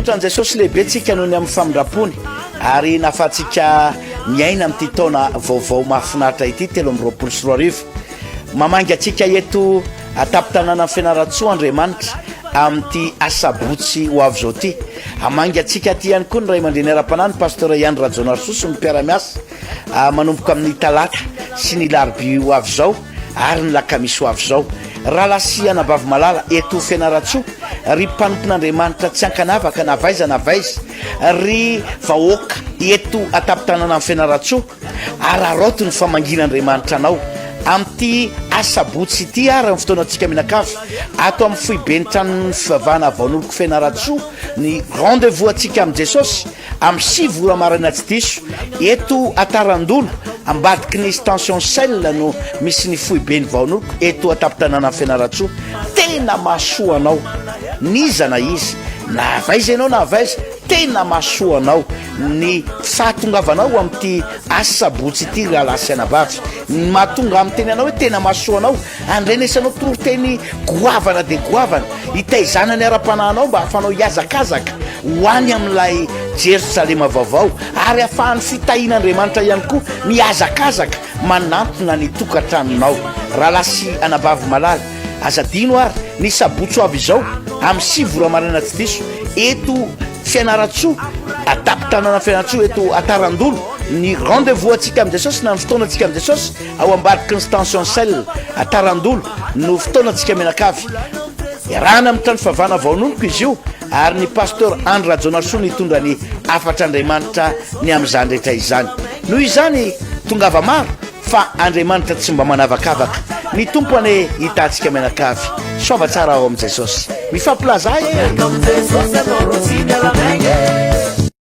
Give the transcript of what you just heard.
Misaotra an'i Jesosy lehibe tsika noho ny amin'ny famindrampony ary nahafahantsika miaina amin'ity taona vaovao mahafinaritra ity 2023. Mamangy antsika eto an-tampon-tanànan'i Fianarantsoa Andriamanitra amin'ity asabotsy ho avy izao ity. Hamangy antsika aty ihany koa ny ray aman-dreny ara-panahy ny Pasteur Ian Rajaonarisoa sy ny mpiara-miasa manomboka amin'ny talata sy ny larobia ho avy izao ary ny lakamisy ho avy izao. Rahalahy sy anabavy malala eto Fianarantsoa, ry mpanompon'Andriamanitra tsy ankanavaka na avy aiza na avy aiza, ry vahoaka eto an-tampon-tanànan'i Fianarantsoa, araraoty ny famangian'Andriamanitra anao amin'ity asabotsy ity ary ny fotoanantsika mianakavy ato amin'ny foiben'ny tranon'ny fivavahana Vaonoloko Fianarantsoa ny rendez-vous antsika amin'i Jesosy Amin'ny 9 ora maraina tsy diso, eto Atarandolo, ambadiky ny station Shell no misy ny foiben'ny Vaonoloko eto an-tampon-tanànan'i Fianarantsoa. Tena mahasoa anao n'iza na iza, na avy aiza ianao na avy aiza, tena mahasoa anao ny fahatongavanao amin'ity asabotsy ity ry rahalahy sy anabavy. Ny mahatonga ahy miteny anao hoe tena mahasoa anao, Andrenesanao toriteny goavana dia goavana hitaizana ny ara-panahinao mba hahafanao hihazakazaka ho any amin'ilay Jerosalema vaovao ary hahafahan'ny fitahian'Andriamanitra ihany koa mihazakazaka manantona ny tokantranonao. Rahalahy sy anabavy malala, aza adino ary ny sabotsy ho avy izao amin'ny 9 ora maraina tsy diso eto Fianarantsoa, an-tampon-tanàna Fianarantsoa eto Atarandolo ny rendez-vous antsika amin'i Jesosy na ny fotoana antsika amin'i Jesosy. Ao ambadiky ny station Shell Atarandolo no fotoanantsika mianakavy. Iarahana amin'ny trano favana Vaononoko izy io ary ny Pasteur Andry Rajaonarisoa no hitondra ny hafatr'Andriamanitra ny amin'izany rehetra izany. Noho izany, tongava maro fa Andriamanitra tsy mba manavakavaka. Ny Tompo anie hitaha antsika mianakavy. Soava tsara ao amin'i Jesosy. Mifampilaza e!